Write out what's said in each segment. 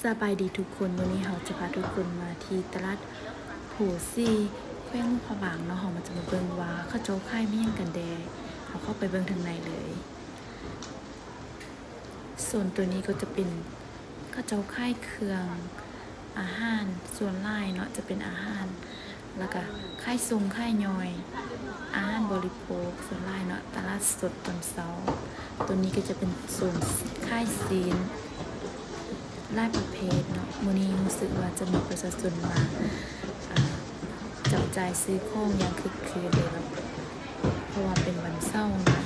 ສະບາຍດີທຸກຄົນ, ມື້ນີ້ເຮົາຈະພາທຸກຄົນມາທີ່ຕະຫຼາດໂພສີ ແຂວງຫຼວງພະບາງເນາະ. ເຮົາມາຈະມາເບິ່ງວ່າເຂົາເຈົ້າຂາຍມີຫຍັງກັນແດ່. ເຮົາເຂົ້າໄປເບິ່ງທາງໃນເລີຍ. ໂຊນໂຕນີ້ກໍຈະເປັນ ເຂົາເຈົ້າຂາຍເຄື່ອງອາຫານ ສ່ວນຫຼາຍເນາະ ຈະເປັນອາຫານ ລະກະຂາຍສົ່ງຂາຍຍ່ອຍ ອາຫານບໍລິໂພກສ່ວນຫຼາຍເນາະ ຕະຫຼາດສົດຕອນເຊົ້າ. ໂຕນີ້ກໍຈະເປັນໂຊນຂາຍຊີ້ນຫຼາຍປະເພດເນາະ. ມື້ນີ້ຮູ້ສຶກວ່າຈະມີປະຊາຊົນມາ ອາ ຈັບຈ່າຍຊື້ຂອງຢ່າງຄຶກຄື້ນເລີຍເນາະ ເພາະວ່າເປັນວັນເສົາເນາະ.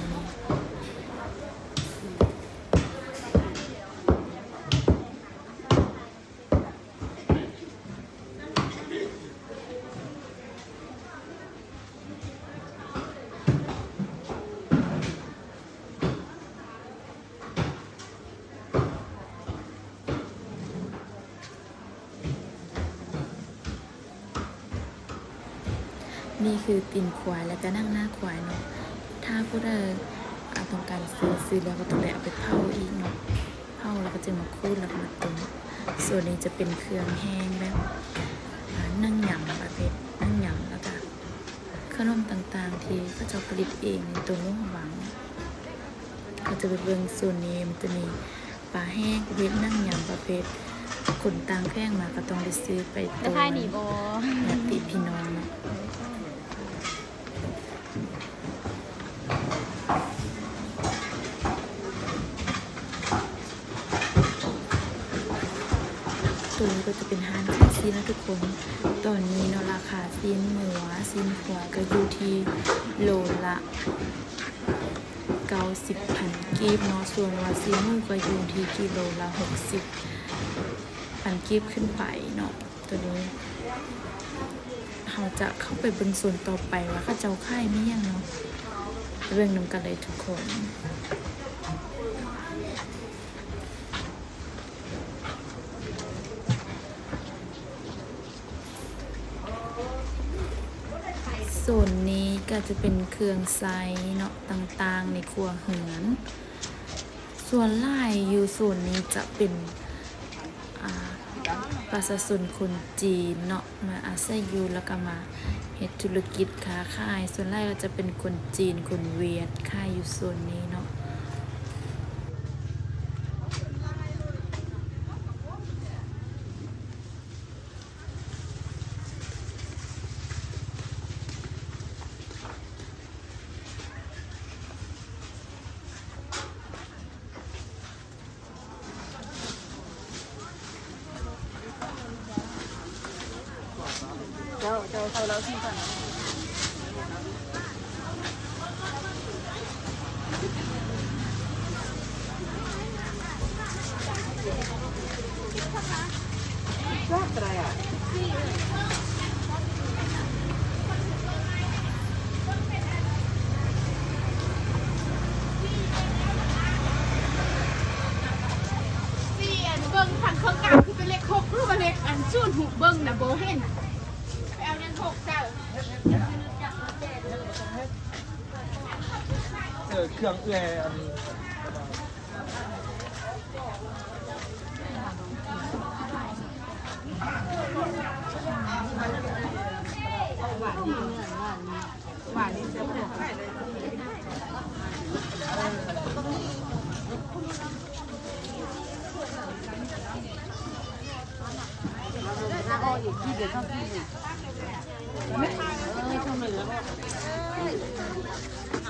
ນີ້ຄືຕີນຄວາຍ ແລະກະໜັງໜ້າຄວາຍເນາະ. ຖ້າຜູ້ໃດ ອາ ຕ້ອງການຊື້ ຊື້ແລ້ວກໍຕ້ອງໄດ້ເອົາໄປເຜົາອີກເນາະ, ເຜົາແລ້ວກໍຈຶ່ງມາຂູດ ແລ້ວກໍມາຕົ້ມ. ສ່ວນນີ້ຈະເປັນເຄື່ອງແຫ້ງແບບ ອາ ໜັງຍຳປະເພດ ໜັງຍຳ ແລ້ວກະ ຂະໜົມຕ່າງໆທີ່ເຂົາເຈົ້າຜະລິດເອງໃນຕົວເມືອງຫວາງ. ເຮົາຈະໄປເບິ່ງໂຊນນີ້ ມັນຈະມີປາແຫ້ງປະເພດໜັງຍຳ ປະເພດຄົນຕ່າງແຂວງມາກໍຕ້ອງໄດ້ຊື້ໄປໂຕ ຍາດຕິພີ່ນ້ອງເນາະ. ໂຕນີ້ກໍຈະເປັນຮ້ານຂາຍຊີ້ນເນາະທຸກຄົນ. ຕອນນີ້ເນາະ ລາຄາຊີ້ນໝູ ຊີ້ນຄວາຍກໍຢູ່ທີ່ໂລລະເກົ້າສິບພັນກີບເນາະ, ສ່ວນວ່າຊີ້ນໝູກໍຢູ່ທີ່ກິໂລລະຫົກສິບພັນກີບຂຶ້ນໄປເນາະ. ໂຕນີ້ເຮົາຈະເຂົ້າໄປເບິ່ງໂຊນຕໍ່ໄປວ່າເຂົາເຈົ້າຂາຍມີຫຍັງເນາະ, ໄປເບິ່ງນຳກັນເລີຍທຸກຄົນ. ໂຊນນີ້ກໍຈະເປັນເຄື່ອງໃຊ້ເນາະ ຕ່າງໆໃນຄົວເຮືອນ. ສ່ວນຫຼາຍຢູ່ໂຊນນີ້ຈະເປັນ ອາ ປະຊາຊົນຄົນຈີນເນາະ ມາອາໄສຢູ່ ແລ້ວກໍມາເຮັດທຸລະກິດຄ້າຂາຍ. ສ່ວນຫຼາຍກໍຈະເປັນຄົນຈີນ ຄົນຫວຽດ ຂາຍຢູ່ໂຊນນີ້ເນາະ. ເຈົ້າ ເຈົ້າເຂົ້າລາວສີ່ພັນ. ຊິອັນເບິ່ງທາງເຄິ່ງກາງຄືເປັນເລກຫົກ ຫຼືວ່າເລກອັນສູນຫຸເບິ່ງນະ ບໍ່ເຫັນ. ໄປເອົາເລກຫົກເຈົ້າ. ເຈີເຄື່ອງເອື້ອຍອັນ ຊ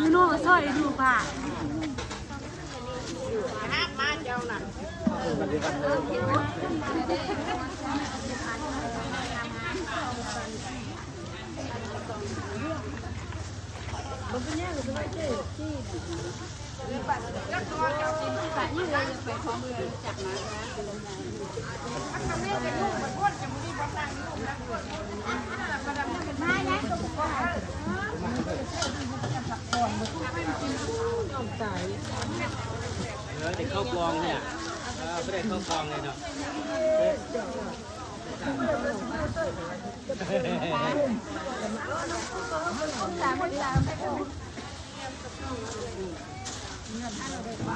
ື້ນົກມາຊ່ອຍດູບາດ. ເອີ ໄດ້ເຂົ້າກ່ອງແທ້ ເອີ ບໍ່ໄດ້ເຂົ້າກ່ອງເລີຍເນາະ.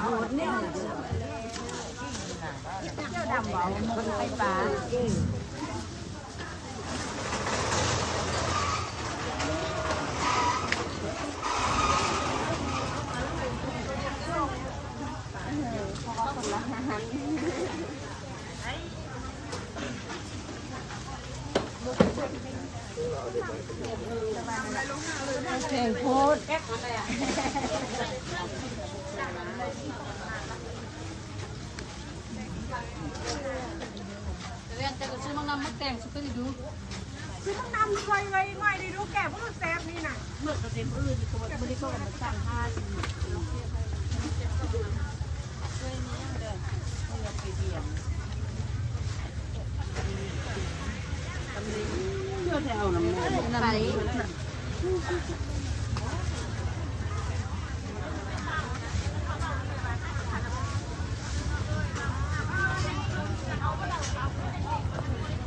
ໂຫດແນວ ແພງໂພດ. ແຕ່ກໍຊື້ໝາກນຳມາແຕ່ງ ຊື້ໄປດູ ຊື້ໝາກນຳຊ່ອຍເອື້ອຍໜ້ອຍໄດ້ດູ ແກະບໍ່ຮູ້ແຊບນີ້ນະ ເໝິດກໍເຕັມອື່ນ ກໍບໍ່ໄດ້ກໍມາສັ່ງຫາ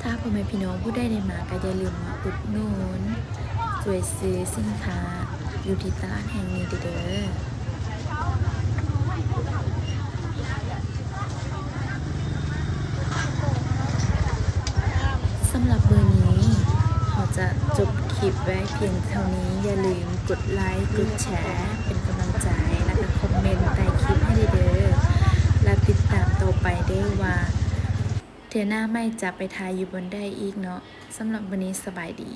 ຖ້າພໍ່ແມ່ພີ່ນ້ອງຜູ້ໃດໄດ້ມາ ກໍຢ່າລືມມາອຸດໜູນ ຊ່ວຍຊື້ສິນຄ້າຢູ່ທີ່ຕະຫຼາດແຫ່ງນີ້ເດີ. ສຳລັບມື້ນີ້ ເຮົາຈະຈົບຄລິບໄວ້ພຽງເທົ່ານີ້. ຢ່າລືມກົດໄລ, ກົດແຊ ເປັນກຳລັງໃຈ ແລ້ວກໍຄອມເມັນໃຕ້ຄລິບໃຫ້ເດີ ແລະ ຕິດຕາມຕໍ່ໄປເດີວ່າ ເທື່ອໜ້າໃໝ່ຈະໄປຖ່າຍຢູ່ບ່ອນໃດອີກເນາະ. ສຳລັບມື້ນີ້ ສະບາຍດີ.